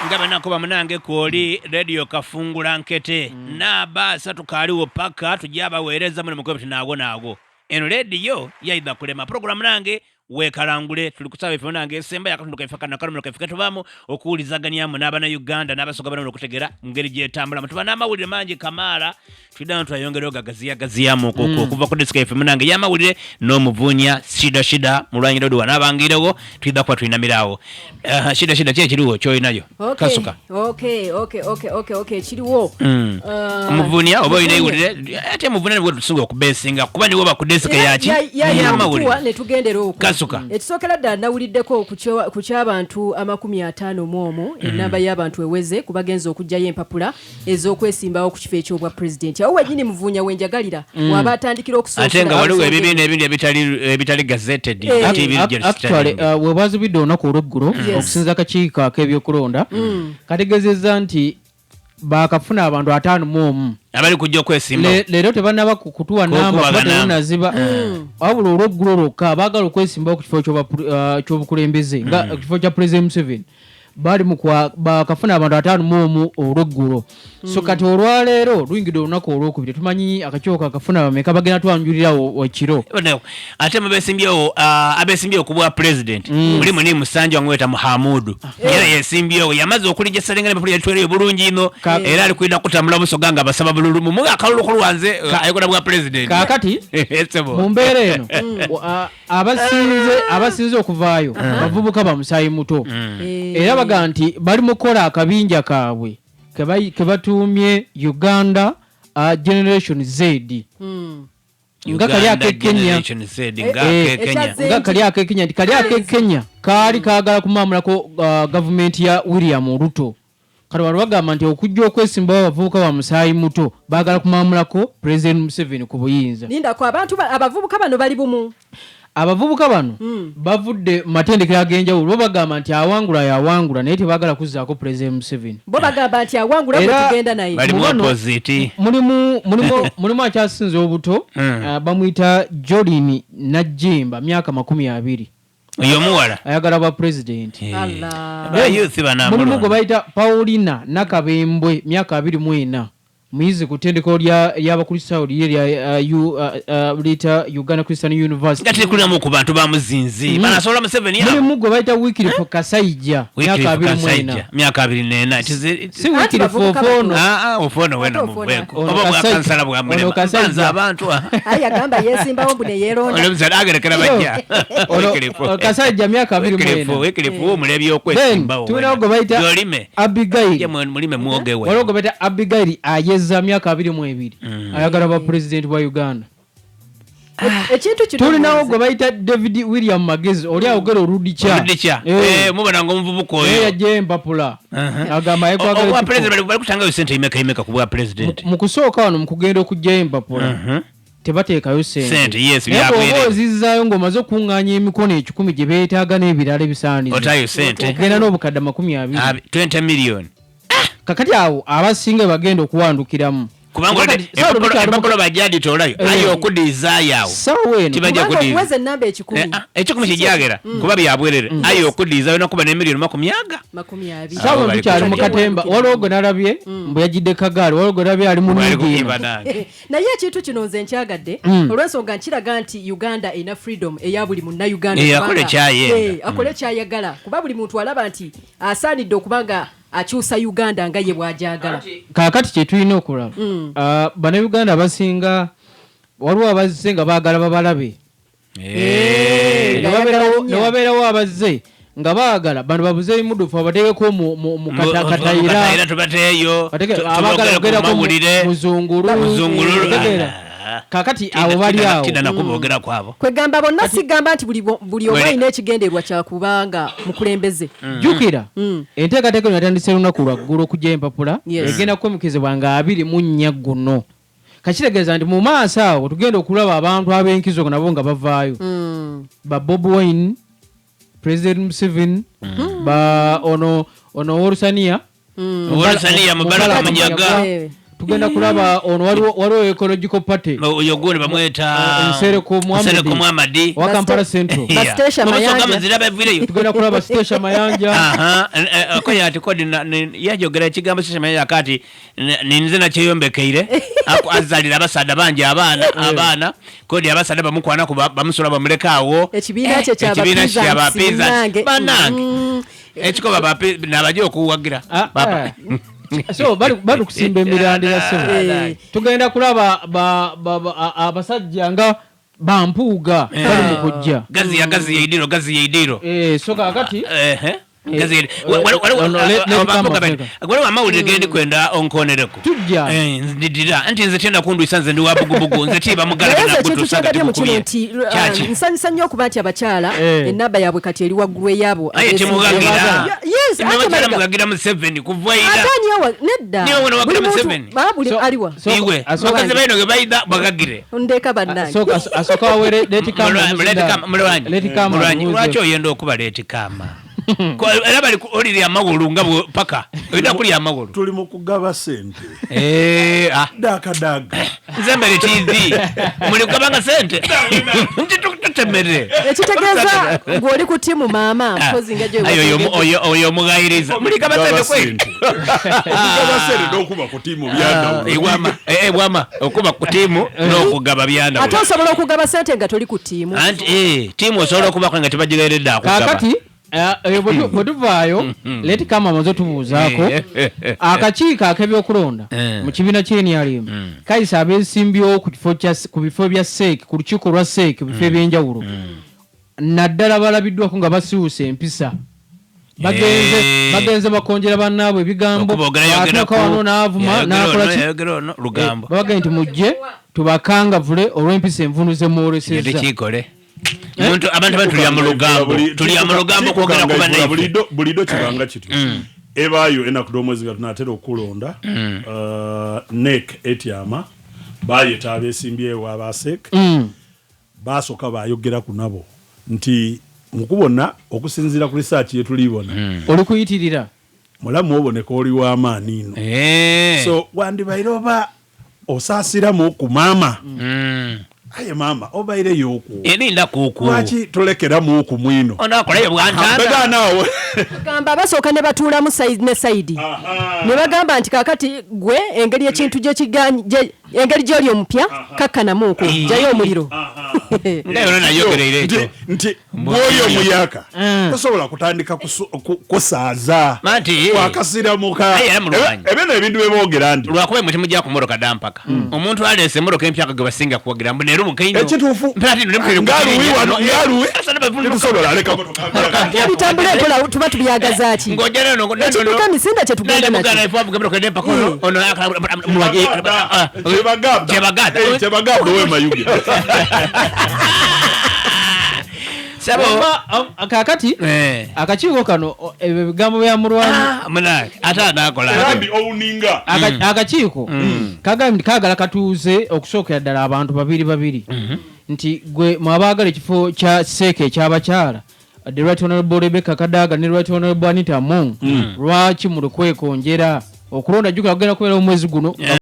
Nga banakuba munange kwoli Radio Kafungula Nkete naaba asatu kaaliwo paka tujja abaweereza muli mukobe tunaago naago eno rediyo yaidha kulema puroguramu nange wekalangule tuli kusaba ife nange esemba yakatundu kaife kano akalumiro kaife ketubamu okuwulizaganyamu n'abanauganda n'abasoga banone okutegera ngeri gyetambulamu. Tuba n'amawulire mangi kamaala, twidano twayongera ogagaziyagaziyamu okuva ku disika yaife munange y'amawulire n'omuvunya shida shida mulwanyira odi wanaabangirewo twidha kuba twinamirawo. Shida shida ki ekiriwo kyolinayo? Okay, Kasuka. okay, kiriwo. Omuvunya oba olina eiwulire ate muvunya nibwe tusinga okubesinga kuba niwe ba ku desika yaki y'amawulire y'amawulire. Ne tugendera okwo. Kasuka. Ekisookera ddala, nawuliddeko ku ky'abantu 51, ennamba y'abantu eweze ku bagenza okuggyayo empapula ez'okwesimbawo ku kifo eky'obwa pulezidenti. Awo wennyini muvuunya wenjagalira waba atandikira ate nga waliwo okusoosera ebibiina ebindi ebitali gazetted ate ebiri Actually, we bazibidde olunaku olweggulo, okusinza akakiiko ak'ebyokulonda kategeezezza nti bakafuna abantu 51 abali kujja okwesimbawo. Leero tebannaba kutuwa namba Kubaga kuba namba. terunaziba, wabula olweggulo lwokka baagala okwesimbawo ku kifo ky'obukulembeze nga kifo kya President Museveni bali mu bakafuna abantu 51 olweggulo. So kati olwaleero luyingidde olunaku olwokubiri, tumanyi akakiiko kakafuna bameka, bagenda twanjulirawo ekiro. No, ate mubesimbyewo, abesimbyewo ku bwa president mulimu ni musanja wamweta Muhamudu, era yesimbyewo, yamaze okulijja salenga nepapula yatwereyo bulungi ino era ali kwida kutambula busoga nga basaba bululu mumuga akalulu kulwanze ayokola bwa president. Kaakati Esebo. mu mbeera eno abasinze okuvaayo bavubuka ba musaayi muto, era baga nti bali mu kukola akabinja kaabwe ke batuumye Uganda Generation Z, nga kali Uganda ak'e Kenya. Generation Z, nga ak'e Kenya. Ekya Z. Nga kali ak'e Kenya, nti kali ak'e Kenya kaali kaagala kumamulako gavumenti ya William Ruto. Kati wano bagamba nti okujja okwesimbawo abavubuka ba musaayi muto baagala kumamulako President Museveni ku buyinza. Lindako, abantu abavubuka bano bali bumu? Abavubuka bano bavudde mu matendekero ag'enjawulo. Bo bagamba nti awangula yawangula, naye tebaagala kuzzaako President Museveni. Bo bagamba nti awangula bwe tugenda naye. Bali mu Mu bano, opposite. Mulimu akyasinze obuto, bamuyita Jolin Najjemba, myaka 20. Oyo omuwala. Ayagala bwa pulezidenti. Allah. Ba youth bano Mulimu gwe amulonda. bayita Paulina Nakabembwe, myaka 24, muyizi ku ttendekero ly'abakristaayo liri erya liyita Uganda Christian University. Nga tekulinamu ku bantu ba muzinzi banasobola Museveni abo. Mulimu gwe bayita Wikirifu Kasaija, Wycliffe myaka 24. Kasaija, myaka 24. Si Anti Wikirifu bavubuka bato. Ofoono. Ah, ah, ofono wena Ate ofono. muveeko Ono oba bwa kansala Ono bwamulema. Kasaija. Mbanza abantu ah. Aye yagamba yesimbawo mbu neyeeronda. Olwo agerekera bajja. Ono Wycliffe. ono Kasajja, myaka 24. Wycliffe wumula Then ebyokwesimbawo. tulinawo gwe bayita Yolime. Abigail. Ye mulime mwogewe. Waliwo gwe bayita Abigail Ayeza, myaka 22, ayagala bwa pulezidenti bwa Uganda. Ekintu kino Tulinawo gwe bayita David William Magezi, oli ayogera Oludikya. Oludikya. Eh. Eh, mubona nga omuvubuka Naye oyo. yajjayo empapula agamba ayekwagala Obwa ekifo. president bali kutangayo sente imeka imeka ku bwa president? Mu kusooka wano mu kugenda okuggyayo empapula tebateekayo sente. Sente, yes, Naye bw'oba byabwereere. ozizaayo ng'omaze okuŋŋaanya emikono 100 gye beetaaga n'ebirala ebisaanizo, Otayo sente. ogenda n'obukadde 20. 20 million. Kakati awo abasinga bagenda okuwandukiramu. Kubanga Kuba olede kati saawa empapula bajja ditoolayo, aye okudizaayo awo saawa eno tibajja kubanga kudiza. okuweza ennamba 100. Eh, ah, 100 kijagera kuba byabwerere, aye okudiizayo nakuba nemiliyoni 20. 20. Saawa Awo bali tukyali mu kutajja. katemba. Waliwo gwe nalabye mbu yagidde kagaali, waliwo gwe nalabye ali mu Bali nigiina. kukiba nange. Naye ekintu kino nze nkyagadde olw'ensonga nkiraga nti Uganda erina freedom eya buli munnayuganda Eh, akole kyayenda. Eh, akole kyayagala, kuba buli muntu alaba nti asaanidde okuba nga akyusa Uganda nga ye bw'agyagala. Kaakati kyetulina okulaba, bannayuganda abasinga waliwo abazze nga baagala babalabe. Eh. Nga ayagala linnya. Ne wabeerawo abazze nga baagala bano babuze ebimudufu abateekeko mu katayira. Katayira tubateeyo. Abaagala tubogere ku okugerako mawulire. muzungulu. Muzungululu. Otegeera? Ah. Kakati abo bali awo. Tidda nakuboogera kwabo. Kwegamba bonna, sigamba nti buli omu Buli- alina ekigendererwa kyakubanga mukulembeze. Jjukira enteekateeka eno yatandise lunaku lwaggulo okujja empapula, egenda kukomekkezebwa nga 24 guno. Kakitegeeza nti mu maaso awo tugenda okulaba abantu ab'enkizo nabo nga bavaayo, ba Bob Wine, President Museveni, ba ono owolusaniya. Owolusaniya, Mubaraka Munyaga. Tugenda kulaba ono waliwo Ecological Party. Oyo gundi bamweta Nsereko Muhammad. Nsereko Muhammad. Wa Kampala Central. Ba Stacia Mayanja. Muzira bavireyo. Tugenda kulaba Stacia Mayanja. Aha, ko yati kodi yajogera ekigambo Stacia Mayanja kati ninze nakyeyombekeire azalira abasaadha bangi abaana kodi abasaadha bamukwana ku bamusula bamuleka awo. Ekibiina kye kya Ekibiina kye ba peasants, peasants, banange. Banange. Ekikoba nabaje okuwagira. So bali kusimba emirandira ssebo. Tugenda kulaba abasajja nga bampuuga bali mu kujja. Gaziya, gaziya idiro, gaziya idiro. So kaakati Gaziya. Waliwo amawulire gendi kwenda onkonereko. Tujja. Ndidira nti nze tenda kundwisa, nze ndi wa bugubugu, nze tiba mugala Naye nze na ekintu kutuusa nga kyendabye mu kino timukubye. nti, Kyaki? nsanyusa nnyo okuba nti abakyala ennamba yaabwe kati eri waggulu ey'abo Aye, abeesimba. temugagira. Yes, Mwe ate bakyala mayiga. mugagira Museveni kuva ira. Ate ani awa? Nedda. Niwe wano wagira Buli muntu- Museveni. Buli aliwa. Iwe. Bakazi baino ge bayida bagagire. Ndeeka bannange. Asooka wawere Leti Kama omuzinda. Leti Kama, mulwanyi. Leti Kama Mulwanyi. omubuuze. Lwaki oyenda okuba Leti Kama? Era bali olirya amagulu nga bwe paka. Olina kulya amagulu. Tuli mu kugaba sente. Daakadaaga. Nze mbere TV. Muli kugabanga sente. Nti tutemere. Ekitegeeza ng'oli ku ttiimu maama, mpozi nga gye Ayo, wategedde. oyo omugayiriza. Muli gaba sente kweli? Okugaba sente n'okuba ku ttiimu byandawulo. Wama. Wama. Okuba ku ttiimu n'okugaba byandawulo. Ate osobola okugaba sente nga toli ku ttiimu. Anti, ttiimu osobola okubako nga tebagireeredde akugaba. Kaakati, bwe tuvaayo, Leti Kama amaze otubuuzaako. Akakiiko ak'ebyokulonda mu kibiina ky'N R M kayisa abeesimbyewo ku kifo kya ku bifo bya SEC, ku lukiiko lwa SEC, ku bifo eby'enjawulo. Naddala balabiddwako nga basiwuuse empisa. Bagenze bakonjera bannaabwe ebigambo, Okuba ogera yogera atuuka wano n'avuma, yogera n'akola ono, ki? yogera ono, lugambo. Babagambye nti mujje tubakangavule olw'empisa envundu ze mwolesezza. Tekiikole. Muntu, abantu bano tulya mu lugambo. Tulya mu lugambo kwogera ku bannaffe. Bulido kibanga kityo. Ebaayo ennaku d'omwezi nga tunaatera okulonda, NEC etyama, baayeta abeesimbyewo aba SEC. Baasooka baayogera ku nabo nti mukubona okusinziira ku research ye tulibona. Oli kuyitirira. Mulamu oboneka oli w'amaanyi ino. So wandibaire oba osaasiramu ku maama. Aye maama obaireyo okwo. Erinda kuku. Lwaki tolekeramu ku mwino? Ono akolayo bwantanda. Begaana awo. Gamba basooka ne batuulamu ne sayidi. Ne bagamba nti kaakati gwe engeri ekintu gye gye, engeri gy'oli omupya, kakkanamuuko, jjayo omuliro. Nga yona nayogereire ekyo. Nti bw'oyo omuyaka, tosobola kutandika kusaaza. Manti, Wakasiramuka. Aye, era mulwanyi. Ebyo ebintu bye boogera nti. Lwakuba mwe temujja ku mmotoka dda mpaka. Omuntu aleese emmotoka empya gwe basinga kuwagira, mbu neeru muke nnyo. Ekituufu. Mpera ati nno ne Ng'aluwi wano, ng'aluwi. Asa ne bavundu- Tetusobola aleka mmotoka mpya. Ebitambula empola tuba tubyagaza ki? Ng'ojja neno, neno, Ekidduka misinde kye tugenda Nani nakyo. muganda ife avuga emmotoka edda mpaka ono, ono akala, mulwanyi, Kyebagamba. Kyebagamba. Kyebagamba owe Mayuge. Sabo. Kaakati, akakiiko kano, ebyo ebigambo bya mulwanyi. Munange, ate anaakola. Era mbi owninga. Akakiiko kagambye nti kaagala katuuze okusookera ddala abantu babiri babiri. Nti gwe mwabaagala ekifo kya SEC eky'abakyala, the Right Honorable Rebecca Kadaga ne Right Honorable Anita Among, lwaki muli kwekonjera okulonda? Jjukira kugenda kubeera omwezi guno.